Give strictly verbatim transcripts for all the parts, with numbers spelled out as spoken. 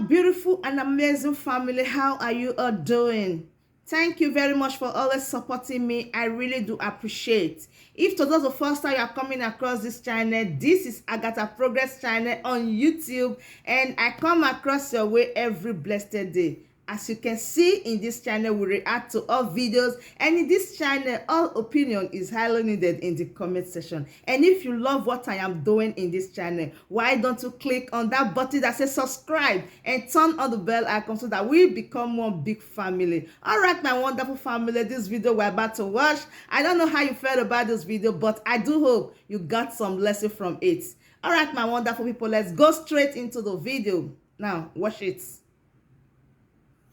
Beautiful and amazing family, how are you all doing? Thank you very much for always supporting me. I really do appreciate. If today is the first time you are coming across this channel, this is Agatha Progress channel on YouTube, and I come across your way every blessed day. As you can see in this channel, we react to all videos, and in this channel, all opinion is highly needed in the comment section. And if you love what I am doing in this channel, why don't you click on that button that says subscribe and turn on the bell icon so that we become one big family? All right, my wonderful family, this video we're about to watch, I don't know how you felt about this video, but I do hope you got some lesson from it. All right, my wonderful people, let's go straight into the video. Now, watch it.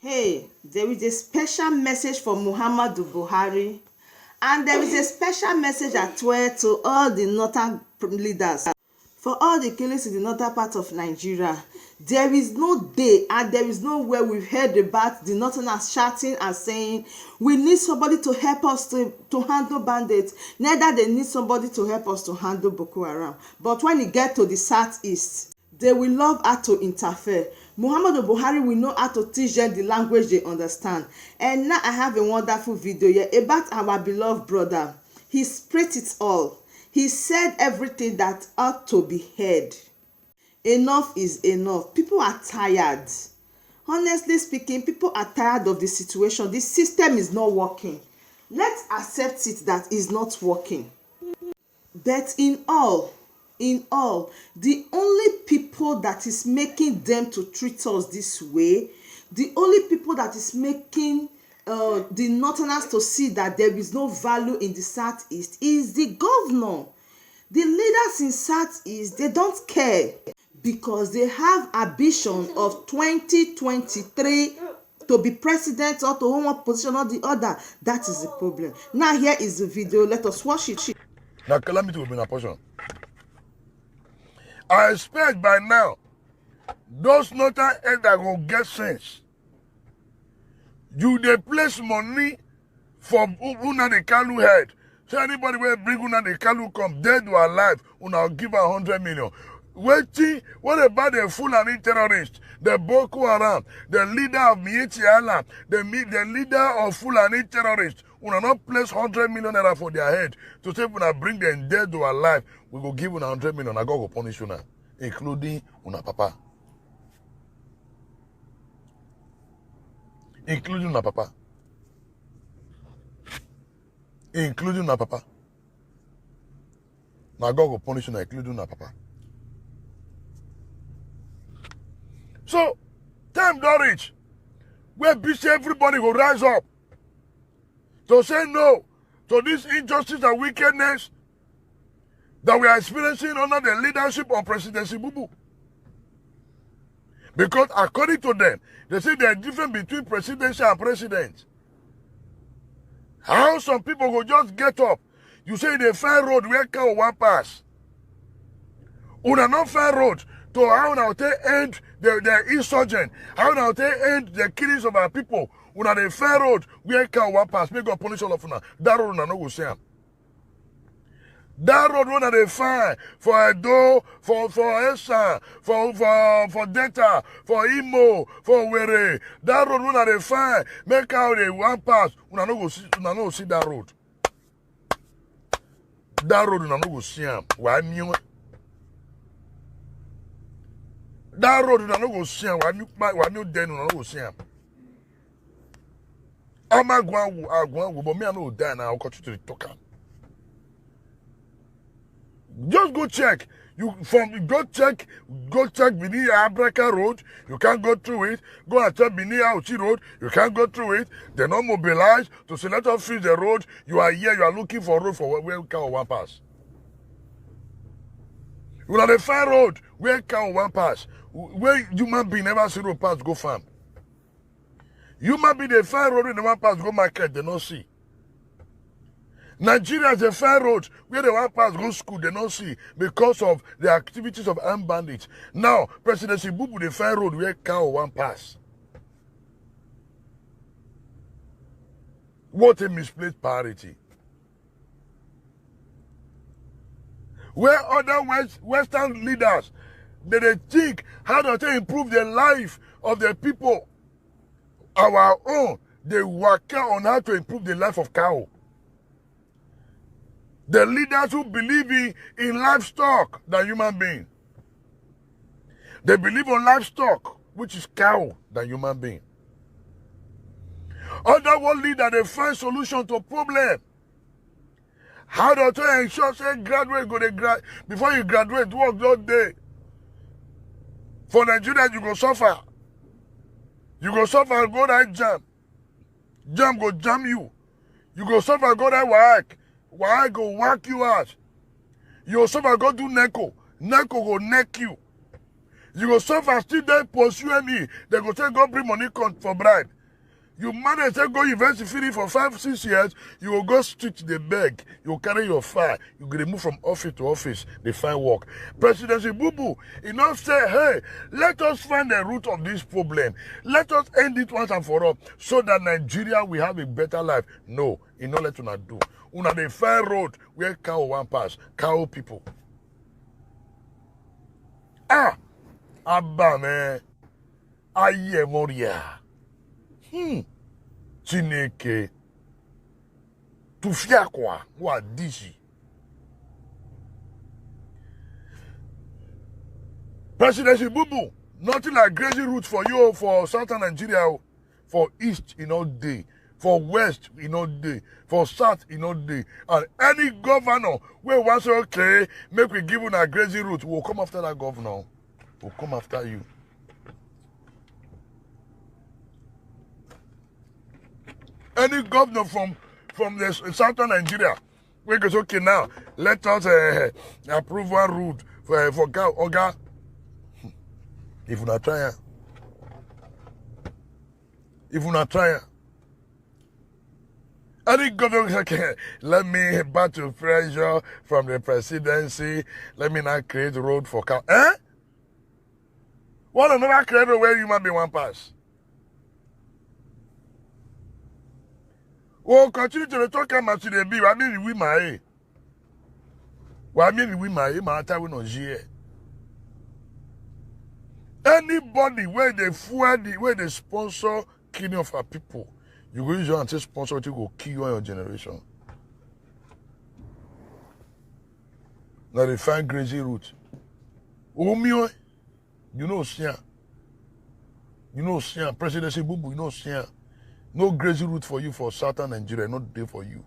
Hey, there is a special message for Muhammadu Buhari, and there is a special message as well to all the northern leaders. For all the killings in the northern part of Nigeria, there is no day and there is no where we've heard about the northerners shouting and saying, "We need somebody to help us to, to handle bandits." Neither they need somebody to help us to handle Boko Haram. But when it get to the southeast, they will love how to interfere. Muhammadu Buhari will know how to teach them the language they understand. And now I have a wonderful video here about our beloved brother. He spread it all. He said everything that ought to be heard. Enough is enough. People are tired. Honestly speaking, people are tired of the situation. The system is not working. Let's accept it that it's not working. But in all, in all, the only people that is making them to treat us this way, the only people that is making uh, the northerners to see that there is no value in the southeast is the governor. The leaders in southeast, they don't care because they have ambition of twenty twenty-three to be president or to hold one position or the other. That is the problem. Now here is the video. Let us watch it. Na calamity will be na portion. I expect by now, those northern elder go get sense. You dey place money for U- Nnamdi Kanu head. Say anybody wey bring Nnamdi Kanu come, dead or alive, una give am hundred million. Wetin, what about the Fulani terrorists, the Boko Haram, the leader of Miyetti Allah, the, mi- the leader of Fulani terrorists? Una no place hundred million naira for their head to say if una bring them dead or alive, we go give una hundred million, na God go punish una, including una papa. Including una papa. Including una papa. Na God go punish una, including una papa. So, time don reach wey be say everybody go rise up to say no to this injustice and wickedness that we are experiencing under the leadership of President Tinubu. Because according to them, they say there is difference between presidential and president. How some people go just get up, you say they find road where cow wan pass. Una no find road to how una take end the, the insurgent, how una take end the killings of our people. Una dey find road where cow wan pass, make God punish all of una. That road una no go see am. That road wey una dey find for Edo, for for Esan, for for for Delta, for Imo, for Owerri, that road wey una dey find make cow dey wan pass, una no go see, una no go see that road. That road una no go see am. Why me? That road una no go see am. Why me? Why me? Then una no go see am. Ama gwangu, agwangu, but me I no die now. I'll continue to talk am. Just go check. You from go check, go check Benin Abraka Road. You can't go through it. Go and check Benin Auchi Road. You can't go through it. They not mobilize to say let us fix the road. You are here. You are looking for road for where, where cow wan pass. Una dey find road where cow wan pass. Where human being never see road pass go farm. Human being dey find road wey dem wan pass go market, dem no see. Nigerians dey find road where dem wan pass go school, dem no see because of the activities of armed bandits. Now, President Tinubu dey find road where cow wan pass. What a misplaced priority. Where other West, Western leaders, they dey think how to take improve their life of the people, our own, dey waka on how to improve the life of cow. The leaders who believe in, in livestock than human being. They believe on livestock, which is cow, than human being. Other world leaders dey find solution to problem. How to ensure say graduate go dey grad before you graduate, work don dey. For Nigeria, you go suffer. You go suffer go that jam. Jam go jam you. You go suffer go that work. Work go work you out. You go suffer go do neco. Neco go neck you. You go suffer still dey pursue me. They go say go bring money come for bribe. You manage say go university finish for five, six years, you go go street dey beg, you go carry your file, you go dey move from office to office, dey find work. President Tinubu, he not say, hey, let us find the root of this problem. Let us end it once and for all so that Nigeria will have a better life. No, he not let una do. Una dey find road where cow wan pass, cow people. Ah, Abba, man. Aye, Moria. Hmm. Chineke. Tufiakwa, wa dishi. President Tinubu, nothing like grazing route for you for southern Nigeria, oh. For east, e no dey. For west, e no dey. For south, e no dey. And any governor wey wan say, okay, make we give una grazing route, we go come after that governor. We go come after you. Any governor from, from the s-, southern Nigeria, wey go say, okay, now, let us, eh, approve one route for, eh, for cow, oga. If una try am, if una try am, any government, okay, let me battle pressure from the presidency, let me now create road for cow. Eh? Why una never create road where human being wan pass? We go continue to dey talk am as e dey be. Wa mi ni wi ma e. Wa mi ni wi ma e, ma ata we no zi e. Anybody wey dey fuel the, wey dey sponsor killing of our people, you go use your hand take sponsor wetin go kill you and your generation. Na dey find grazing route. Omi o, you no see am. You no see am. President Tinubu, you no see am. No grazing route for you for southern Nigeria, no dey for you.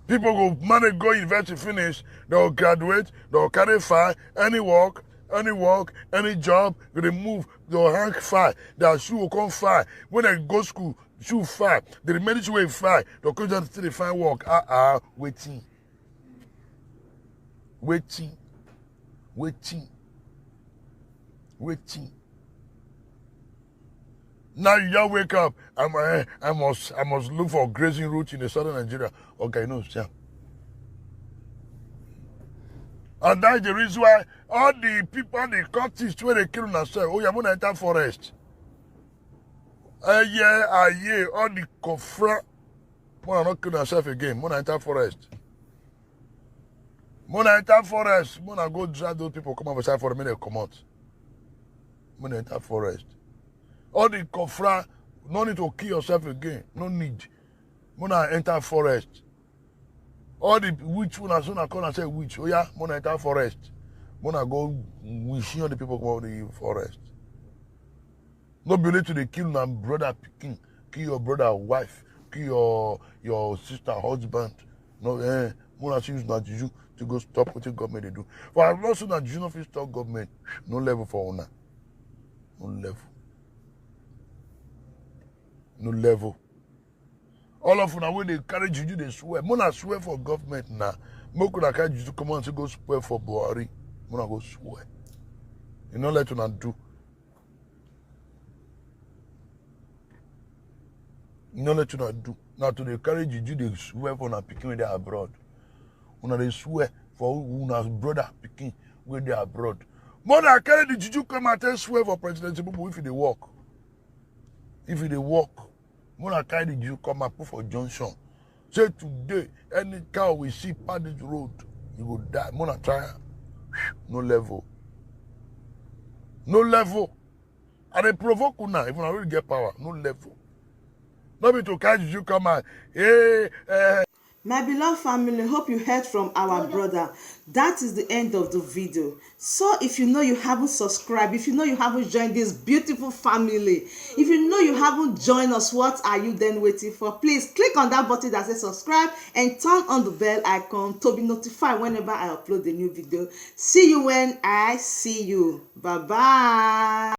People go manage go university finish, they go graduate, they go carry file, any work, any work, any job, they dey move, they go hang file, their shoe go come file. When they go school, shoe file. The remaining shoe wey file, they go come just still dey find work. Ah, ah, wetin? Wetin? Wetin? Wetin? Now you just wake up. I'm, eh, I must, I must look for grazing route in the southern Nigeria. Okay, no, sir. And that's the reason why all the people, the cultists, wey dey kill una sef, oh yeah, una enter forest. Eh, yeah, ah, yeah, all the kofra, una no kill una sef again, una enter forest. Una enter forest, una go drag those people come out for side for make dem comot. Una enter forest. All the kofra, no need to kill yourself again, no need. Una enter forest. All the witch, una so una call am say witch, oh yeah, una enter forest. Una go wish all the people come out of the forest. No be only to dey kill una brother pikin, kill your brother wife, kill your, your sister husband. No, eh, una still use una juju to go stop wetin government dey do. For as long as una juju no fit stop government, no level for una. No level. No level. All of una wey dey carry juju dey swear, una swear for government na. Make una carry juju come out say go swear for Buhari. Una go swear. You no let una do. You no let una do. Now to dey carry juju dey swear for una pikin wey dey abroad. Una dey swear for una brother pikin wey dey abroad. Una carry the juju come out and swear for President Tinubu if e dey work. If e dey work, una carry the juju come out put for junction. Say today, any cow we see pass this road, you go die. Una try am. No level. No level. I dey provoke una, if una really get power, no level. No be to catch you come and, hey, eh. My beloved family, hope you heard from our brother. That is the end of the video. So if you know you haven't subscribed, if you know you haven't joined this beautiful family, if you know you haven't joined us, what are you then waiting for? Please click on that button that says subscribe and turn on the bell icon to be notified whenever I upload a new video. See you when I see you. Bye bye.